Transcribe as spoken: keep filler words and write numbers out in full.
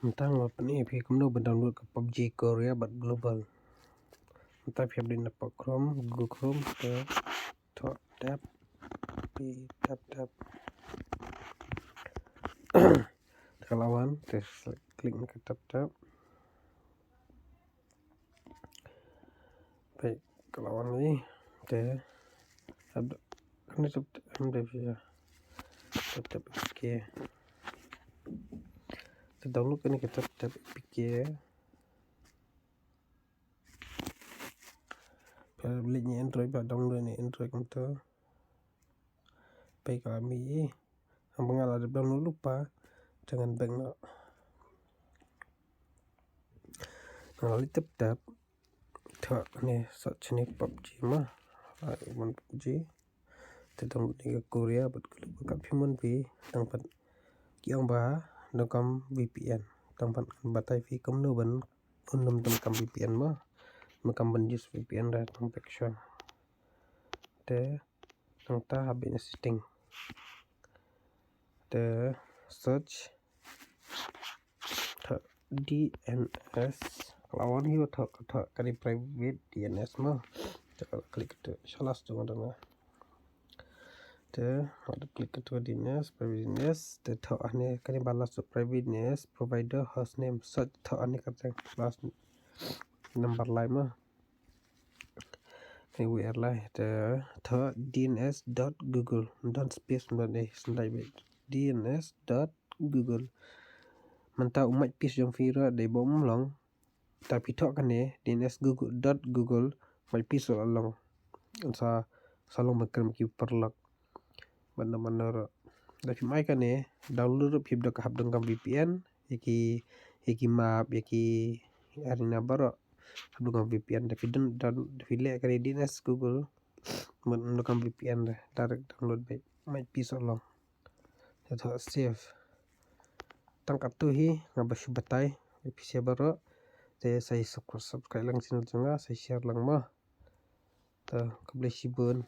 Mynta nga pyni phi kumno ban download ka PUBG Korea bad global. Mynta phi hap dei na Chrome, Google Chrome, te thoh tab, phi tab tab. Te ka la wan, te click na ka tab tab. Phi ka la wan ni, te tab tab, tab tab, tab tab, okay. Te download kane ka tab tab A P K. Phi leit na Android, phi download na Android kumta. Phi ka la mih. Haba nga la dep download lypa, te ngan back noh. Nga la leit tab tab. Thoh ne, search ne PUBG ma. Ai, mon PUBG. Te download ne ka Korea bad ka lypa, kat phi mon phi, tang pat ki ong ba donkam V P N. Tang pat ngan batai phi kumno ban, un nym donkam V P N ma. Donkam ban use V P N da tang pek sha. Te nangta hap beit na setting. Te search, thoh D N S. Ka la wan hi, thoh, thoh kane private D N S ma. Te ka click tu, sha last tu ngan. Te ka click tu D N S, private D N S. Te thoh hangne kane ba last tu, private D N S provider hostname. Search, thoh hangne ka teng last number lai ma. Anyway, airline, te thoh D N S dot Google, don space, don eh, sendai beit. D N S dot Google. Mynta u MAC address jong phi ruh dei ba um long. Ta phi thoh kane, D N S Google dot Google, MAC address ruh long. Sa, sa long ba kren ki paralok. Mano mano ruh. Da phim ai kane, download ruh phi, da ka hap donkam V P N, ïa ki, ïa ki map, ïa ki arena baroh. Hap donkam V P N, da phi don, don, da phi leh kane D N S Google, mut donkam V P N da, direct download beit, MAC address ruh long. Te thoh save. Tang katto hi, nga ba shu batai ïa phi sha baroh. Te sa ïa subscribe lang channel jong nga, sa ïa share lang ma. Te khublei shibun.